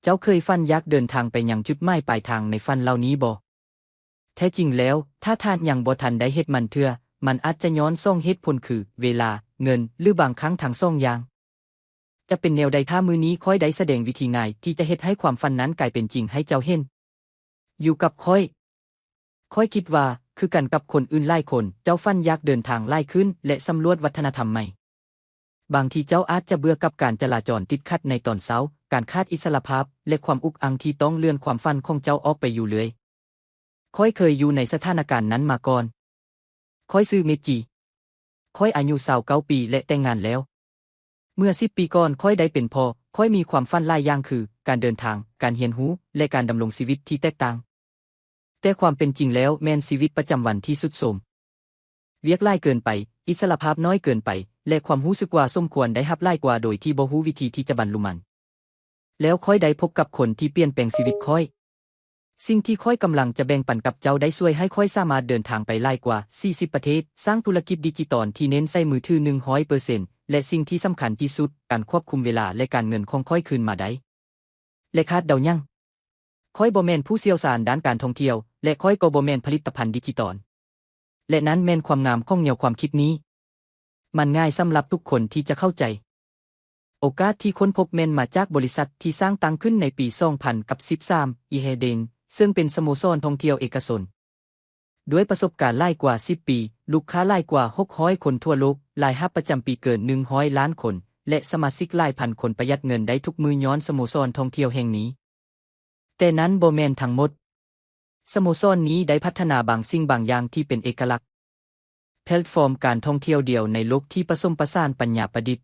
ເຈົ້າເຄີຍຝັນຢາກເດີນທາງໄປຍັງຈຸດໝາຍປາຍທາງໃນຝັນເຫຼົ່ານີ້ບໍ່? ແທ້ຈິງແລ້ວ, ຖ້າທ່ານຍັງບໍ່ທັນໄດ້ເຮັດມັນເທື່ອ, ມັນອາດຈະຍ້ອນສອງເຫດຜົນຄື ເວລາ, ເງິນ ຫຼື ບາງຄັ້ງທັງສອງຢ່າງ. ຈະເປັນແນວໃດຖ້າມື້ນີ້ຂ້ອຍໄດ້ສະແດງວິທີງ່າຍທີ່ຈະເຮັດໃຫ້ຄວາມຝັນນັ້ນກາຍເປັນຈິງໃຫ້ເຈົ້າເຫັນ? ຢູ່ກັບຂ້ອຍ. ຂ້ອຍຄິດວ່າ ຄືກັນກັບຄົນອື່ນຫຼາຍຄົນ, ເຈົ້າຝັນຢາກເດີນທາງຫຼາຍຂຶ້ນ ແລະ ສຳຫຼວດວັດທະນະທຳໃໝ່. ບາງທີເຈົ້າອາດຈະເບື່ອກັບການຈະລາຈອນຕິດຂັດໃນຕອນເຊົ້າ, ການຂາດອິດສະຫຼະພາບ ແລະ ຄວາມອຸກອັ່ງທີ່ຕ້ອງເລື່ອນຄວາມຝັນຂອງເຈົ້າອອກໄປຢູ່ເລື້ອຍ. ຂ້ອຍເຄີຍຢູ່ໃນສະຖານະການນັ້ນມາກ່ອນ. ຂ້ອຍຊື່ເມຈິ. ຂ້ອຍອາຍຸຊາວເກົ້າປີ ແລະ ແຕ່ງງານແລ້ວ. ເມື່ອສິບປີກ່ອນ ຂ້ອຍໄດ້ເປັນພໍ່. ຂ້ອຍມີຄວາມຝັນຫຼາຍຢ່າງຄື ການເດີນທາງ, ການຮຽນຮູ້ ແລະ ການດຳລົງຊີວິດທີ່ແຕກຕ່າງ. ແຕ່ຄວາມເປັນຈິງແລ້ວແມ່ນຊີວິດປະຈຳວັນທີ່ຊຸດໂຊມ. ວຽກຫຼາຍເກີນໄປ, ອິດສະຫຼະພາບນ້ອຍເກີນໄປ ແລະ ຄວາມຮູ້ສຶກວ່າສົມຄວນໄດ້ຮັບຫຼາຍກວ່າໂດຍທີ່ບໍ່ຮູ້ວິທີທີ່ຈະບັນລຸມັນ. ແລ້ວຂ້ອຍໄດ້ພົບກັບຄົນທີ່ປ່ຽນແປງຊີວິດຂ້ອຍ. ສິ່ງທີ່ຂ້ອຍກຳລັງຈະແບ່ງປັນກັບເຈົ້າໄດ້ຊ່ວຍໃຫ້ຂ້ອຍສາມາດເດີນທາງໄປຫຼາຍກວ່າສີ່ສິບປະເທດ, ສ້າງທຸລະກິດດິຈິຕອນທີ່ເນັ້ນໃສ່ມືຖືໜຶ່ງຮ້ອຍເປີເຊັນ ແລະ ສິ່ງທີ່ສຳຄັນທີ່ສຸດ, ການຄວບຄຸມເວລາ ແລະ ການເງິນຂອງຂ້ອຍຄືນມາໄດ້. ແລະ ຄາດເດົາຫຍັງ? ຂ້ອຍບໍ່ແມ່ນຜູ້ຊ່ຽວຊານດ້ານການທ່ອງທ່ຽວ ແລະ ຂ້ອຍກໍບໍ່ແມ່ນຜະລິດຕະພັນດິຈິຕອນ. ແລະ ນັ້ນແມ່ນຄວາມງາມຂອງແນວຄວາມຄິດນີ້. ມັນງ່າຍສຳລັບທຸກຄົນທີ່ຈະເຂົ້າໃຈ. ໂອກາດທີ່ຄົ້ນພົບແມ່ນມາຈາກບໍລິສັດທີ່ສ້າງຕັ້ງຂຶ້ນໃນປີສອງພັນສິບສາມ ອີເຮເດນ ເຊິ່ງເປັນສະໂມສອນທ່ອງທ່ຽວເອກະຊົນ. ດ້ວຍປະສົບການຫຼາຍກວ່າສິບປີ, ລູກຄ້າຫຼາຍກວ່າຫົກຮ້ອຍຄົນທົ່ວໂລກ, ລາຍຮັບປະຈຳປີເກີນໜຶ່ງຮ້ອຍລ້ານຄົນ ແລະ ສະມາຊິກຫຼາຍພັນຄົນປະຢັດເງິນໄດ້ທຸກມື້ຍ້ອນສະໂມສອນທ່ອງທ່ຽວແຫ່ງນີ້. ແຕ່ນັ້ນບໍ່ແມ່ນທັງໝົດ. ສະໂມສອນນີ້ໄດ້ພັດທະນາບາງສິ່ງບາງຢ່າງທີ່ເປັນເອກະລັກ. ແພລດຟອມການທ່ອງທ່ຽວດຽວໃນໂລກທີ່ປະສົມປະສານປັນຍາປະດິດ.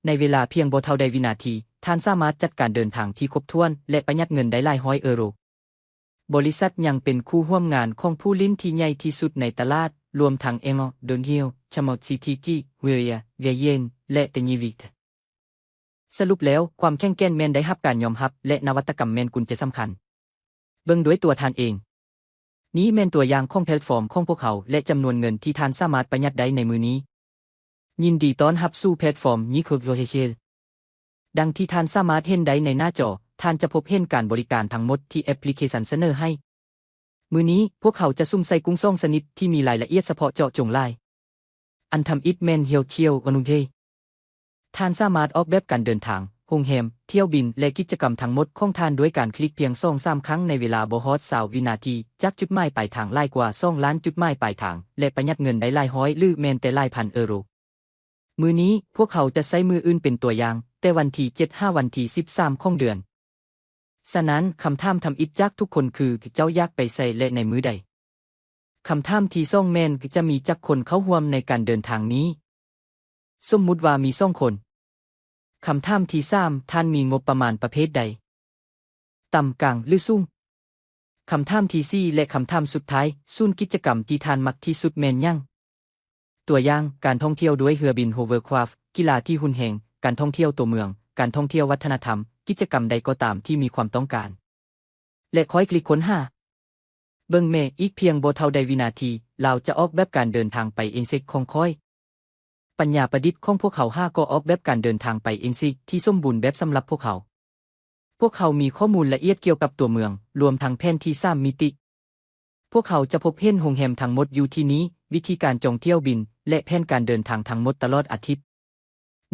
ໃນເວລາພຽງບໍ່ເທົ່າໃດວິນາທີ, ທ່ານສາມາດຈັດການເດີນທາງທີ່ຄົບຖ້ວນ ແລະ ປະຢັດເງິນໄດ້ຫຼາຍຮ້ອຍເອີໂຣ. ບໍລິສັດຍັງເປັນຄູ່ຮ່ວມງານຂອງຜູ້ຫຼິ້ນທີ່ໃຫຍ່ທີ່ສຸດໃນຕະຫຼາດ, ລວມທັງ Emo, Dunhill, Chamot City, Guerrilla, Veyen ແລະ Tenjivik. ສະຫຼຸບແລ້ວ, ຄວາມແຂງແກ່ນແມ່ນໄດ້ຮັບການຍອມຮັບ ແລະ ນະວັດຕະກຳແມ່ນກຸນແຈສຳຄັນ. ເບິ່ງດ້ວຍຕົວທ່ານເອງ. ນີ້ແມ່ນຕົວຢ່າງຂອງແພລດຟອມຂອງພວກເຮົາ ແລະ ຈຳນວນເງິນທີ່ທ່ານສາມາດປະຢັດໄດ້ໃນມື້ນີ້. ຍິນດີຕ້ອນຮັບສູ່ແພລດຟອມ Nicole Rohegel. ດັ່ງທີ່ທ່ານສາມາດເຫັນໄດ້ໃນໜ້າຈໍ, ທ່ານຈະພົບເຫັນການບໍລິການທັງໝົດທີ່ແອັບພລິເຄຊັນສະເໜີໃຫ້. ມື້ນີ້, ພວກເຮົາຈະສຸມໃສ່ກຸ້ງສອງຊະນິດທີ່ມີລາຍລະອຽດສະເພາະເຈາະຈົງຫຼາຍ. ອັນທຳອິດແມ່ນ Hotel Onunde. ທ່ານສາມາດອອກແບບການເດີນທາງ, ໂຮງແຮມ, ຖ້ຽວບິນ ແລະ ກິດຈະກຳທັງໝົດຂອງທ່ານດ້ວຍການຄລິກພຽງສອງສາມຄັ້ງໃນເວລາບໍ່ຮອດຊາວວິນາທີ, ຈາກຈຸດໝາຍປາຍທາງຫຼາຍກວ່າສອງລ້ານຈຸດໝາຍປາຍທາງ ແລະ ປະຢັດເງິນໄດ້ຫຼາຍຮ້ອຍ ຫຼື ແມ່ນແຕ່ຫຼາຍພັນເອີໂຣ. ມື້ນີ້ພວກເຮົາຈະໃຊ້ມື້ອື່ນເປັນຕົວຢ່າງ, ແຕ່ວັນທີເຈັດຫາວັນທີສິບສາມຂອງເດືອນ. ສະນັ້ນ, ຄຳຖາມທຳອິດຈາກທຸກຄົນຄື ເຈົ້າຢາກໄປໃສ ແລະ ໃນມື້ໃດ? ຄຳຖາມທີສອງແມ່ນ ຈະມີຈັກຄົນເຂົ້າຮ່ວມໃນການເດີນທາງນີ້? ສົມມຸດວ່າມີສອງຄົນ. ຄຳຖາມທີສາມ, ທ່ານມີງົບປະມານປະເພດໃດ? ຕ່ຳ, ກາງ ຫຼື ສູງ? ຄຳຖາມທີສີ່ ແລະ ຄຳຖາມສຸດທ້າຍ, ສູນກິດຈະກຳທີ່ທ່ານມັກທີ່ສຸດແມ່ນຫຍັງ? ຕົວຢ່າງ, ການທ່ອງທ່ຽວດ້ວຍເຮືອບິນ Hovercraft, ກິລາທີ່ຮຸນແຮງ, ການທ່ອງທ່ຽວຕົວເມືອງ, ການທ່ອງທ່ຽວວັດທະນະທຳ, ກິດຈະກຳໃດກໍຕາມທີ່ມີຄວາມຕ້ອງການ. ແລະ ຂ້ອຍຄລິກຄົ້ນຫາ. ເບິ່ງແມ້, ອີກພຽງບໍ່ເທົ່າໃດວິນາທີ, ລາວຈະອອກແບບການເດີນທາງໄປເອເຊັກຂອງຂ້ອຍ. ປັນຍາປະດິດຂອງພວກເຮົາຫາກໍອອກແບບການເດີນທາງໄປເອເຊັກທີ່ສົມບູນແບບສຳລັບພວກເຮົາ. ພວກເຮົາມີຂໍ້ມູນລະອຽດກ່ຽວກັບຕົວເມືອງ, ລວມທັງແຜນທີ່ສາມມິຕິ. ພວກເຮົາຈະພົບເຫັນໂຮງແຮມທັງໝົດຢູ່ທີ່ນີ້, ວິທີການຈອງຖ້ຽວບິນ ແລະ ແຜນການເດີນທາງທັງໝົດຕະຫຼອດອາທິດ.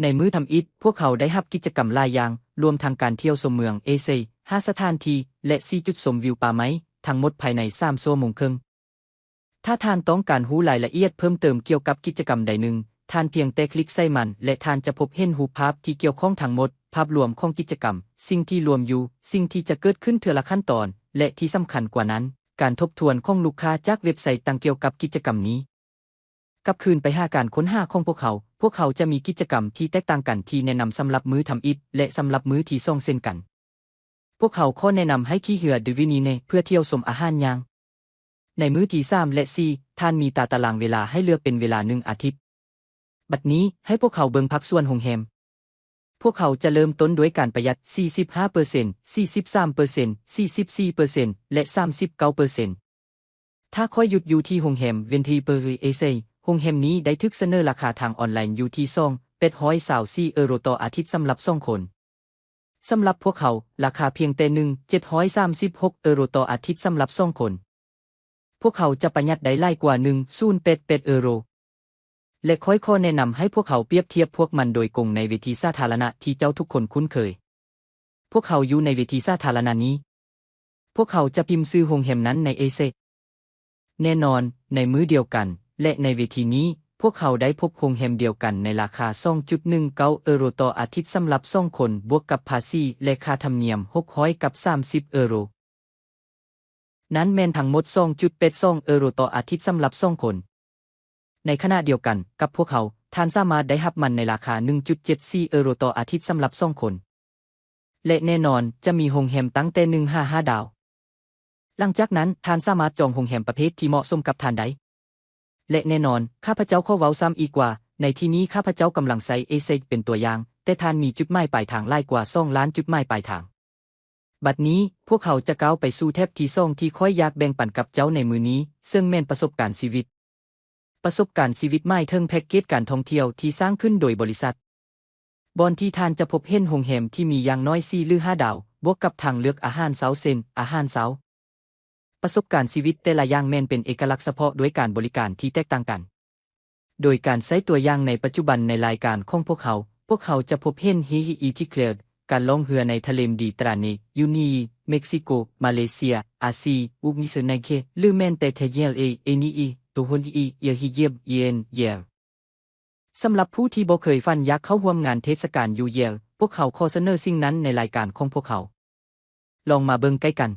ໃນມື້ທຳອິດ, ພວກເຮົາໄດ້ຮັບກິດຈະກຳຫຼາຍຢ່າງ, ລວມທັງການທ່ຽວຊົມເມືອງເອເຊຍ, ຫ້າສະຖານທີ່ ແລະ ສີ່ຈຸດຊົມວິວປ່າໄມ້, ທັງໝົດພາຍໃນສາມຊົ່ວໂມງເຄິ່ງ. ຖ້າທ່ານຕ້ອງການຮູ້ລາຍລະອຽດເພີ່ມເຕີມກ່ຽວກັບກິດຈະກຳໃດໜຶ່ງ, ທ່ານພຽງແຕ່ຄລິກໃສ່ມັນ ແລະ ທ່ານຈະພົບເຫັນຮູບພາບທີ່ກ່ຽວຂ້ອງທັງໝົດ, ພາບລວມຂອງກິດຈະກຳ, ສິ່ງທີ່ລວມຢູ່, ສິ່ງທີ່ຈະເກີດຂຶ້ນເທື່ອລະຂັ້ນຕອນ, ແລະ ທີ່ສຳຄັນກວ່ານັ້ນ, ການທົບທວນຂອງລູກຄ້າຈາກເວັບໄຊຕ່າງກ່ຽວກັບກິດຈະກຳນີ້. ກັບຄືນໄປຫາການຄົ້ນຫາຂອງພວກເຮົາ, ພວກເຮົາຈະມີກິດຈະກຳທີ່ແຕກຕ່າງກັນທີ່ແນະນຳສຳລັບມື້ທຳອິດ ແລະ ສຳລັບມື້ທີສອງເຊັ່ນກັນ. ພວກເຮົາຂໍແນະນຳໃຫ້ຂີ່ເຮືອ Divine ເພື່ອທ່ຽວຊົມອາຫານຍ່າງ. ໃນມື້ທີສາມ ແລະ ສີ່ ທ່ານມີຕາຕະລາງເວລາໃຫ້ເລືອກເປັນເວລາໜຶ່ງອາທິດ. ບັດນີ້, ໃຫ້ພວກເຮົາເບິ່ງພາກສ່ວນໂຮງແຮມ. ພວກເຮົາຈະເລີ່ມຕົ້ນດ້ວຍການປະຢັດ ສີ່ສິບຫ້າເປີເຊັນ, ສີ່ສິບສາມເປີເຊັນ, ສີ່ສິບສີ່ເປີເຊັນ ແລະ ສາມສິບເກົ້າເປີເຊັນ. ຖ້າຂ້ອຍຢຸດຢູ່ທີ່ໂຮງແຮມ Ventriper Ace, ໂຮງແຮມນີ້ໄດ້ຖືກສະເໜີລາຄາທາງອອນລາຍຢູ່ທີ່ສອງພັນແປດຮ້ອຍຊາວສີ່ເອີໂຣຕໍ່ອາທິດສຳລັບສອງຄົນ. ສຳລັບພວກເຮົາ, ລາຄາພຽງແຕ່ໜຶ່ງພັນເຈັດຮ້ອຍສາມສິບຫົກເອີໂຣຕໍ່ອາທິດສຳລັບສອງຄົນ. ພວກເຮົາຈະປະຢັດໄດ້ຫຼາຍກວ່າໜຶ່ງພັນແປດຮ້ອຍເອີໂຣ. ແລະ ຂ້ອຍຂໍແນະນຳໃຫ້ພວກເຮົາປຽບທຽບພວກມັນໂດຍກົງໃນເວທີສາທາລະນະທີ່ເຈົ້າທຸກຄົນຄຸ້ນເຄີຍ. ພວກເຮົາຢູ່ໃນເວທີສາທາລະນະນີ້. ພວກເຮົາຈະພິມຊື່ໂຮງແຮມນັ້ນໃນເອເຊັກ. ແນ່ນອນ, ໃນມື້ດຽວກັນ ແລະ ໃນເວທີນີ້, ພວກເຮົາໄດ້ພົບໂຮງແຮມດຽວກັນໃນລາຄາສອງຈຸດໜຶ່ງເກົ້າເອີໂຣຕໍ່ອາທິດສຳລັບສອງຄົນ, ບວກກັບພາສີ ແລະ ຄ່າທຳນຽມ ຫົກຮ້ອຍກັບສາມສິບເອີໂຣ. ນັ້ນແມ່ນທັງໝົດສອງຈຸດແປດສອງເອີໂຣຕໍ່ອາທິດສຳລັບສອງຄົນ. ໃນຂະນະດຽວກັນກັບພວກເຮົາ, ທ່ານສາມາດໄດ້ຮັບມັນໃນລາຄາໜຶ່ງຈຸດເຈັດສີ່ເອີໂຣຕໍ່ອາທິດສຳລັບສອງຄົນ. ແລະ ແນ່ນອນ, ຈະມີໂຮງແຮມຕັ້ງແຕ່ໜຶ່ງຫາຫ້າດາວ. ຫຼັງຈາກນັ້ນ, ທ່ານສາມາດຈອງໂຮງແຮມປະເພດທີ່ເໝາະສົມກັບທ່ານໄດ້. ແລະ ແນ່ນອນ, ຂ້າພະເຈົ້າຂໍເວົ້າຊ້ຳອີກວ່າ, ໃນທີ່ນີ້ຂ້າພະເຈົ້າກຳລັງໃຊ້ເອເຊັກເປັນຕົວຢ່າງ, ແຕ່ທ່ານມີຈຸດໝາຍປາຍທາງຫຼາຍກວ່າສອງລ້ານຈຸດໝາຍປາຍທາງ. ບັດນີ້, ພວກເຮົາຈະກ້າວໄປສູ່ແທັບທີສອງທີ່ຂ້ອຍຢາກແບ່ງປັນກັບເຈົ້າໃນມື້ນີ້, ເຊິ່ງແມ່ນປະສົບການຊີວິດ. ປະສົບການຊີວິດໝາຍເຖິງແພັກເກດການທ່ອງທ່ຽວທີ່ສ້າງຂຶ້ນໂດຍບໍລິສັດ, ບ່ອນທີ່ທ່ານຈະພົບເຫັນໂຮງແຮມທີ່ມີຢ່າງໜ້ອຍສີ່ຫຼືຫ້າດາວ, ບວກກັບທາງເລືອກອາຫານເຊົ້າ ເຊັ່ນ ອາຫານເຊົ້າ. ປະສົບການຊີວິດແຕ່ລະຢ່າງແມ່ນເປັນເອກະລັກສະເພາະດ້ວຍການບໍລິການທີ່ແຕກຕ່າງກັນ. ໂດຍການໃຊ້ຕົວຢ່າງໃນປັດຈຸບັນໃນລາຍການຂອງພວກເຮົາ, ພວກເຮົາຈະພົບເຫັນ Hihih Tea Club, ການລ່ອງເຮືອໃນທະເລມດີຕຣາເນ, ຢູນີ, ເມັກຊິໂກ, ມາເລເຊຍ, ອາຊີ, ອຸກນິສະໄນເຄ ຫຼື ແມ່ນແຕ່ Thailand, Eni, Tohon, Iahiyeb, Yen, Yel. ສຳລັບຜູ້ທີ່ບໍ່ເຄີຍຝັນຢາກເຂົ້າຮ່ວມງານເທດສະການຢູ່ Yale, ພວກເຮົາຂໍສະເໜີສິ່ງນັ້ນໃນລາຍການຂອງພວກເຮົາ. ລອງມາເບິ່ງໃກ້ກັນ.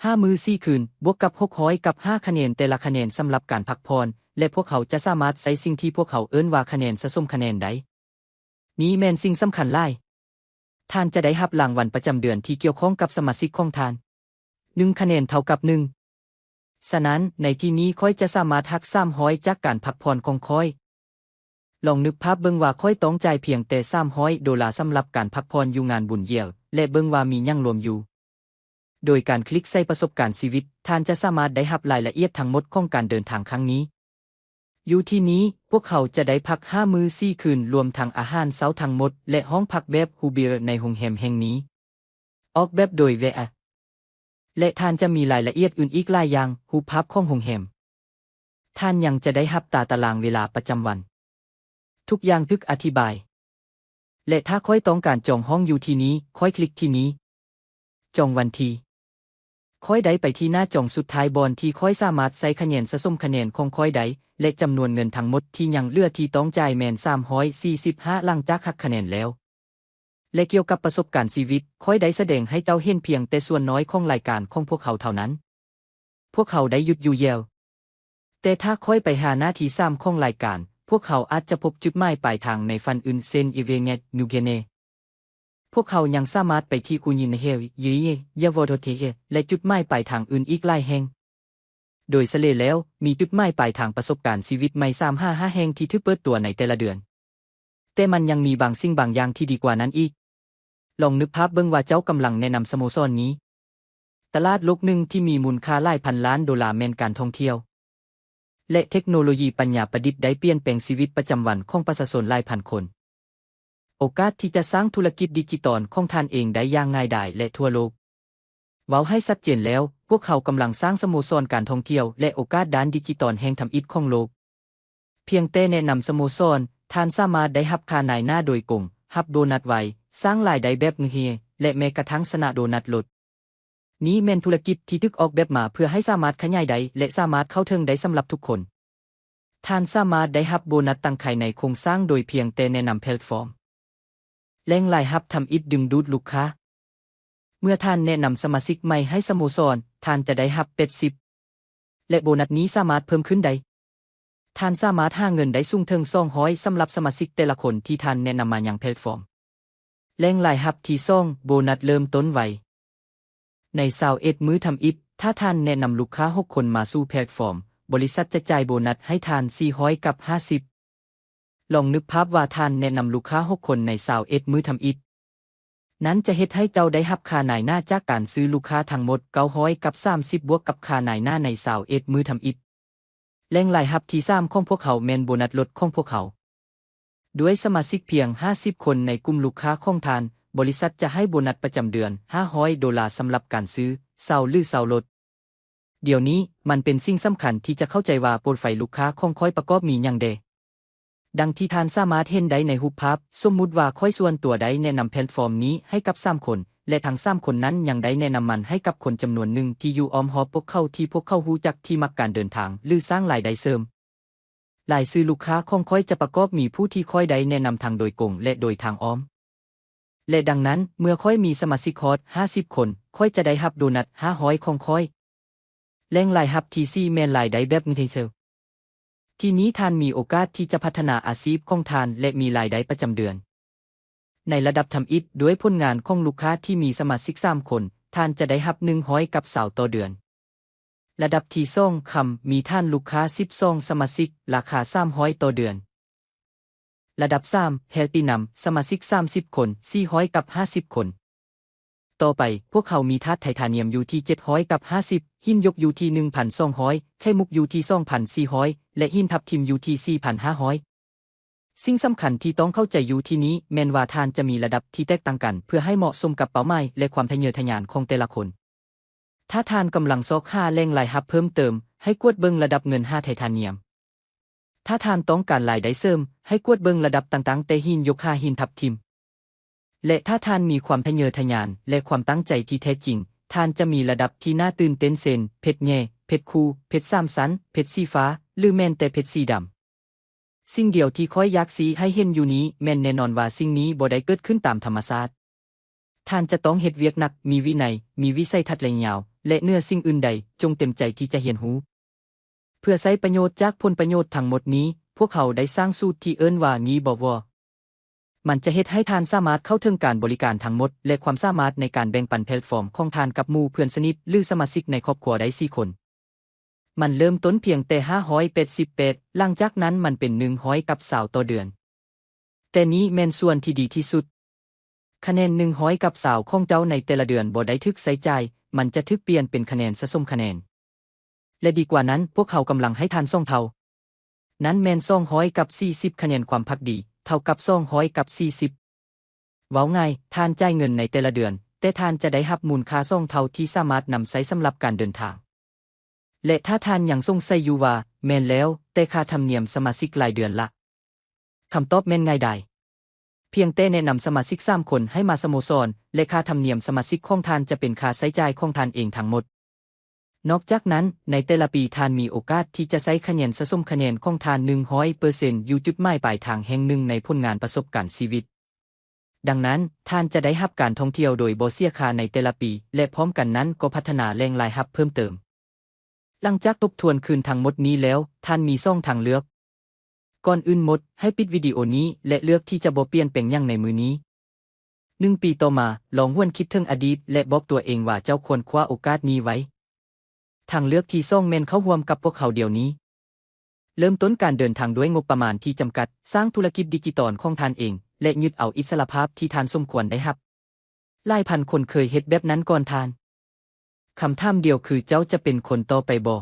ຫ້າມື້ສີ່ຄືນ, ບວກກັບຫົກຮ້ອຍກັບຫ້າຄະແນນແຕ່ລະຄະແນນສຳລັບການພັກຜ່ອນ, ແລະ ພວກເຮົາຈະສາມາດໃຊ້ສິ່ງທີ່ພວກເຮົາເອີ້ນວ່າຄະແນນສະສົມຄະແນນໄດ້. ນີ້ແມ່ນສິ່ງສຳຄັນຫຼາຍ. ທ່ານຈະໄດ້ຮັບລາງວັນປະຈຳເດືອນທີ່ກ່ຽວຂ້ອງກັບສະມາຊິກຂອງທ່ານ. ໜຶ່ງຄະແນນເທົ່າກັບໜຶ່ງ. ສະນັ້ນ, ໃນທີ່ນີ້ຂ້ອຍຈະສາມາດຫັກສາມຮ້ອຍຈາກການພັກຜ່ອນຂອງຂ້ອຍ. ລອງນຶກພາບເບິ່ງວ່າຂ້ອຍຕ້ອງຈ່າຍພຽງແຕ່ສາມຮ້ອຍໂດລາສຳລັບການພັກຜ່ອນຢູ່ງານບຸນ Yale ແລະ ເບິ່ງວ່າມີຫຍັງລວມຢູ່. ໂດຍການຄລິກໃສ່ປະສົບການຊີວິດ, ທ່ານຈະສາມາດໄດ້ຮັບລາຍລະອຽດທັງໝົດຂອງການເດີນທາງຄັ້ງນີ້. ຢູ່ທີ່ນີ້, ພວກເຂົາຈະໄດ້ພັກຫ້າມື້ສີ່ຄືນ, ລວມທັງອາຫານເຊົ້າທັງໝົດ ແລະ ຫ້ອງພັກແບບ Hubir ໃນໂຮງແຮມແຫ່ງນີ້. ອອກແບບໂດຍ Vea ແລະ ທ່ານຈະມີລາຍລະອຽດອື່ນອີກຫຼາຍຢ່າງ, ຮູບພາບຂອງໂຮງແຮມ. ທ່ານຍັງຈະໄດ້ຮັບຕາຕະລາງເວລາປະຈຳວັນ. ທຸກຢ່າງຖືກອະທິບາຍ. ແລະ ຖ້າຂ້ອຍຕ້ອງການຈອງຫ້ອງຢູ່ທີ່ນີ້, ຂ້ອຍຄລິກທີ່ນີ້. ຈອງວັນທີ. ຂ້ອຍໄດ້ໄປທີ່ໜ້າຈອງສຸດທ້າຍບ່ອນທີ່ຂ້ອຍສາມາດໃຊ້ຄະແນນສະສົມຄະແນນຂອງຂ້ອຍໄດ້ ແລະ ຈຳນວນເງິນທັງໝົດທີ່ຍັງເຫຼືອທີ່ຕ້ອງຈ່າຍແມ່ນສາມຮ້ອຍສີ່ສິບຫ້າ ຫຼັງຈາກຫັກຄະແນນແລ້ວ. ແລະ ກ່ຽວກັບປະສົບການຊີວິດ, ຂ້ອຍໄດ້ສະແດງໃຫ້ເຈົ້າເຫັນພຽງແຕ່ສ່ວນນ້ອຍຂອງລາຍການຂອງພວກເຂົາເທົ່ານັ້ນ. ພວກເຂົາໄດ້ຢຸດຢູ່ Yale. ແຕ່ຖ້າຂ້ອຍໄປຫາໜ້າທີສາມຂອງລາຍການ, ພວກເຂົາອາດຈະພົບຈຸດໝາຍປາຍທາງໃນຝັນອື່ນເຊັ່ນ Ivenget, New Guinea. ພວກເຂົາຍັງສາມາດໄປທີ່ Kuninhev, Yeye, Yavodotehe ແລະ ຈຸດໝາຍປາຍທາງອື່ນອີກຫຼາຍແຫ່ງ. ໂດຍສະເລ່ຍແລ້ວ, ມີຈຸດໝາຍປາຍທາງປະສົບການຊີວິດໃໝ່ສາມຫາຫ້າແຫ່ງທີ່ຖືກເປີດຕົວໃນແຕ່ລະເດືອນ. ແຕ່ມັນຍັງມີບາງສິ່ງບາງຢ່າງທີ່ດີກວ່ານັ້ນອີກ. ລອງນຶກພາບເບິ່ງວ່າເຈົ້າກຳລັງແນະນຳສະໂມສອນນີ້. ຕະຫຼາດໂລກໜຶ່ງທີ່ມີມູນຄ່າຫຼາຍພັນລ້ານໂດລາແມ່ນການທ່ອງທ່ຽວ ແລະ ເທັກໂນໂລຢີປັນຍາປະດິດໄດ້ປ່ຽນແປງຊີວິດປະຈຳວັນຂອງປະຊາຊົນຫຼາຍພັນຄົນ. ໂອກາດທີ່ຈະສ້າງທຸລະກິດດິຈິຕອນຂອງທ່ານເອງໄດ້ຢ່າງງ່າຍດາຍ ແລະ ທົ່ວໂລກ. ເວົ້າໃຫ້ຊັດເຈນແລ້ວ, ພວກເຮົາກຳລັງສ້າງສະໂມສອນການທ່ອງທ່ຽວ ແລະ ໂອກາດດ້ານດິຈິຕອນແຫ່ງທຳອິດຂອງໂລກ. ພຽງແຕ່ແນະນຳສະໂມສອນ, ທ່ານສາມາດໄດ້ຮັບຄ່ານາຍໜ້າໂດຍກົງ, ຮັບໂບນັດໄວ, ສ້າງລາຍໄດ້ແບບງເຮ ແລະ ແມ້ກະທັ່ງຊະນະໂບນັດລົດ. ນີ້ແມ່ນທຸລະກິດທີ່ຖືກອອກແບບມາເພື່ອໃຫ້ສາມາດຂະຫຍາຍໄດ້ ແລະ ສາມາດເຂົ້າເຖິງໄດ້ສຳລັບທຸກຄົນ. ທ່ານສາມາດໄດ້ຮັບໂບນັດຕັ້ງໄຂ່ໃນໂຄງສ້າງໂດຍພຽງແຕ່ແນະນຳແພລດຟອມ. ແຫຼ່ງລາຍຮັບທຳອິດດຶງດູດລູກຄ້າ. ເມື່ອທ່ານແນະນຳສະມາຊິກໃໝ່ໃຫ້ສະໂມສອນ, ທ່ານຈະໄດ້ຮັບແປດສິບ ແລະ ໂບນັດນີ້ສາມາດເພີ່ມຂຶ້ນໄດ້. ທ່ານສາມາດຫາເງິນໄດ້ສູງເຖິງສອງຮ້ອຍສຳລັບສະມາຊິກແຕ່ລະຄົນທີ່ທ່ານແນະນຳມາຍັງແພລດຟອມ. ແຫຼ່ງລາຍຮັບທີສອງ, ໂບນັດເລີ່ມຕົ້ນໄວ. ໃນຊາວເອັດມື້ທຳອິດ, ຖ້າທ່ານແນະນຳລູກຄ້າຫົກຄົນມາສູ່ແພລດຟອມ, ບໍລິສັດຈະຈ່າຍໂບນັດໃຫ້ທ່ານສີ່ຮ້ອຍກັບຫ້າສິບ. ລອງນຶກພາບວ່າທ່ານແນະນຳລູກຄ້າຫົກຄົນໃນຊາວເອັດມື້ທຳອິດ. ນັ້ນຈະເຮັດໃຫ້ເຈົ້າໄດ້ຮັບຄ່ານາຍໜ້າຈາກການຊື້ລູກຄ້າທັງໝົດເກົ້າຮ້ອຍກັບສາມສິບ ບວກກັບຄ່ານາຍໜ້າໃນຊາວເອັດມື້ທຳອິດ. ແຫຼ່ງລາຍຮັບທີສາມຂອງພວກເຮົາແມ່ນໂບນັດລົດຂອງພວກເຮົາ. ດ້ວຍສະມາຊິກພຽງຫ້າສິບຄົນໃນກຸ່ມລູກຄ້າຂອງທ່ານ, ບໍລິສັດຈະໃຫ້ໂບນັດປະຈຳເດືອນຫ້າຮ້ອຍໂດລາສຳລັບການຊື້, ເຊົ່າ ຫຼື ເຊົ່າລົດ. ດຽວນີ້ມັນເປັນສິ່ງສຳຄັນທີ່ຈະເຂົ້າໃຈວ່າໂປຣໄຟລູກຄ້າຂອງຂ້ອຍປະກອບມີຫຍັງແດ່. ດັ່ງທີ່ທ່ານສາມາດເຫັນໄດ້ໃນຮູບພາບ, ສົມມຸດວ່າຂ້ອຍສ່ວນຕົວໄດ້ແນະນຳແພລດຟອມນີ້ໃຫ້ກັບສາມຄົນ ແລະ ທັງສາມຄົນນັ້ນຍັງໄດ້ແນະນຳມັນໃຫ້ກັບຄົນຈຳນວນໜຶ່ງທີ່ຢູ່ອ້ອມຮອບພວກເຂົາ ທີ່ພວກເຂົາຮູ້ຈັກ ທີ່ມັກການເດີນທາງ ຫຼື ສ້າງລາຍໄດ້ເສີມ. ລາຍຊື່ລູກຄ້າຂອງຂ້ອຍຈະປະກອບມີຜູ້ທີ່ຂ້ອຍໄດ້ແນະນຳທັງໂດຍກົງ ແລະ ໂດຍທາງອ້ອມ. ແລະ ດັ່ງນັ້ນ, ເມື່ອຂ້ອຍມີສະມາຊິກຮອດຫ້າສິບຄົນ, ຂ້ອຍຈະໄດ້ຮັບໂບນັດຫ້າຮ້ອຍຂອງຂ້ອຍ. ແຫຼ່ງລາຍຮັບທີສີ່ແມ່ນລາຍໄດ້ແບບ retail. ທີ່ນີ້ທ່ານມີໂອກາດທີ່ຈະພັດທະນາອາຊີບຂອງທ່ານ ແລະ ມີລາຍໄດ້ປະຈຳເດືອນ. ໃນລະດັບທຳອິດ, ດ້ວຍຜົນງານຂອງລູກຄ້າທີ່ມີສະມາຊິກສາມຄົນ, ທ່ານຈະໄດ້ຮັບໜຶ່ງຮ້ອຍກັບຊາວຕໍ່ເດືອນ. ລະດັບທີສອງ, ຄຳ, ມີຖານລູກຄ້າສິບສອງສະມາຊິກ, ລາຄາສາມຮ້ອຍຕໍ່ເດືອນ. ລະດັບສາມ, Platinum, ສະມາຊິກສາມສິບຄົນ, ສີ່ຮ້ອຍກັບຫ້າສິບຄົນ. ຕໍ່ໄປ, ພວກເຮົາມີທາດໄທທານຽມຢູ່ທີ່ເຈັດຮ້ອຍກັບຫ້າສິບ, ຫີນຢົກຢູ່ທີ່ໜຶ່ງພັນສອງຮ້ອຍ, ໄຂ່ມຸກຢູ່ທີ່ສອງພັນສີ່ຮ້ອຍ ແລະ ຫີນທັບທິມຢູ່ທີ່ສີ່ພັນຫ້າຮ້ອຍ. ສິ່ງສຳຄັນທີ່ຕ້ອງເຂົ້າໃຈຢູ່ທີ່ນີ້ແມ່ນວ່າທ່ານຈະມີລະດັບທີ່ແຕກຕ່າງກັນ ເພື່ອໃຫ້ເໝາະສົມກັບເປົ້າໝາຍ ແລະ ຄວາມທະເຍີທະຍານຂອງແຕ່ລະຄົນ. ຖ້າທ່ານກຳລັງຊອກຫາແຫຼ່ງລາຍຮັບເພີ່ມເຕີມ, ໃຫ້ກວດເບິ່ງລະດັບເງິນຫາໄທທານຽມ. ຖ້າທ່ານຕ້ອງການລາຍໄດ້ເສີມ, ໃຫ້ກວດເບິ່ງລະດັບຕັ້ງແຕ່ຫີນຢົກຫາຫີນທັບທິມ. ແລະ ຖ້າທ່ານມີຄວາມທະເຍີທະຍານ ແລະ ຄວາມຕັ້ງໃຈທີ່ແທ້ຈິງ, ທ່ານຈະມີລະດັບທີ່ໜ້າຕື່ນເຕັ້ນເຊັ່ນ ເພັດແຫຍ່, ເພັດຄູ່, ເພັດສາມຊັ້ນ, ເພັດສີຟ້າ ຫຼື ແມ່ນແຕ່ເພັດສີດຳ. ສິ່ງດຽວທີ່ຂ້ອຍຢາກຊີ້ໃຫ້ເຫັນຢູ່ນີ້ແມ່ນແນ່ນອນວ່າສິ່ງນີ້ບໍ່ໄດ້ເກີດຂຶ້ນຕາມທຳມະຊາດ. ທ່ານຈະຕ້ອງເຮັດວຽກໜັກ, ມີວິໄນ, ມີວິໄສທັດໄລຍະຍາວ ແລະ ເໜືອສິ່ງອື່ນໃດ, ຈົ່ງເຕັມໃຈທີ່ຈະຮຽນຮູ້. ເພື່ອໃຊ້ປະໂຫຍດຈາກຜົນປະໂຫຍດທັງໝົດນີ້, ພວກເຮົາໄດ້ສ້າງສູດທີ່ເອີ້ນວ່າ Ngibo World. ມັນຈະເຮັດໃຫ້ທ່ານສາມາດເຂົ້າເຖິງການບໍລິການທັງໝົດ ແລະ ຄວາມສາມາດໃນການແບ່ງປັນແພລດຟອມຂອງທ່ານກັບໝູ່ເພື່ອນສະໜິດ ຫຼື ສະມາຊິກໃນຄອບຄົວໄດ້ສີ່ຄົນ. ມັນເລີ່ມຕົ້ນພຽງແຕ່ຫ້າຮ້ອຍແປດສິບແປດ, ຫຼັງຈາກນັ້ນມັນເປັນໜຶ່ງຮ້ອຍກັບຊາວຕໍ່ເດືອນ. ແຕ່ນີ້ແມ່ນສ່ວນທີ່ດີທີ່ສຸດ. ຄະແນນໜຶ່ງຮ້ອຍກັບຊາວຂອງເຈົ້າໃນແຕ່ລະເດືອນບໍ່ໄດ້ຖືກໃຊ້ຈ່າຍ, ມັນຈະຖືກປ່ຽນເປັນຄະແນນສະສົມຄະແນນ. ແລະ ດີກວ່ານັ້ນ, ພວກເຮົາກຳລັງໃຫ້ທ່ານສອງເທົ່າ. ນັ້ນແມ່ນສອງຮ້ອຍກັບສີ່ສິບຄະແນນຄວາມພັກດີ, ເທົ່າກັບສອງຮ້ອຍກັບສີ່ສິບ. ເວົ້າງ່າຍ, ທ່ານຈ່າຍເງິນໃນແຕ່ລະເດືອນ, ແຕ່ທ່ານຈະໄດ້ຮັບມູນຄ່າສອງເທົ່າທີ່ສາມາດນຳໃຊ້ສຳລັບການເດີນທາງ. ແລະ ຖ້າທ່ານຍັງສົງໄສຢູ່ວ່າ, ແມ່ນແລ້ວ, ແຕ່ຄ່າທຳນຽມສະມາຊິກລາຍເດືອນລະ? ຄຳຕອບແມ່ນງ່າຍດາຍ. ພຽງແຕ່ແນະນຳສະມາຊິກສາມຄົນໃຫ້ມາສະໂມສອນ, ແລະ ຄ່າທຳນຽມສະມາຊິກຂອງທ່ານຈະເປັນຄ່າໃຊ້ຈ່າຍຂອງທ່ານເອງທັງໝົດ. ນອກຈາກນັ້ນ, ໃນແຕ່ລະປີທ່ານມີໂອກາດທີ່ຈະໃຊ້ຄະແນນສະສົມຄະແນນຂອງທ່ານໜຶ່ງຮ້ອຍເປີເຊັນຢູ່ຈຸດໝາຍປາຍທາງແຫ່ງໜຶ່ງໃນຜົນງານປະສົບການຊີວິດ. ດັ່ງນັ້ນ, ທ່ານຈະໄດ້ຮັບການທ່ອງທ່ຽວໂດຍບໍ່ເສຍຄ່າໃນແຕ່ລະປີ, ແລະ ພ້ອມກັນນັ້ນກໍພັດທະນາແຫຼ່ງລາຍຮັບເພີ່ມເຕີມ. ຫຼັງຈາກທົບທວນຄືນທັງໝົດນີ້ແລ້ວ, ທ່ານມີສອງທາງເລືອກ. ກ່ອນອື່ນໝົດ, ໃຫ້ປິດວິດີໂອນີ້ ແລະ ເລືອກທີ່ຈະບໍ່ປ່ຽນແປງຫຍັງໃນມື້ນີ້. ໜຶ່ງປີຕໍ່ມາ, ລອງຫວນຄິດເຖິງອະດີດ ແລະ ບອກຕົວເອງວ່າເຈົ້າຄວນຄວ້າໂອກາດນີ້ໄວ້. ທາງເລືອກທີສອງແມ່ນເຂົ້າຮ່ວມກັບພວກເຮົາດຽວນີ້. ເລີ່ມຕົ້ນການເດີນທາງດ້ວຍງົບປະມານທີ່ຈຳກັດ, ສ້າງທຸລະກິດດິຈິຕອນຂອງທ່ານເອງ ແລະ ຍຶດເອົາອິດສະຫຼະພາບທີ່ທ່ານສົມຄວນໄດ້ຮັບ. ຫຼາຍພັນຄົນເຄີຍເຮັດແບບນັ້ນກ່ອນທ່ານ. ຄຳຖາມດຽວຄື, ເຈົ້າຈະເປັນຄົນຕໍ່ໄປບໍ່?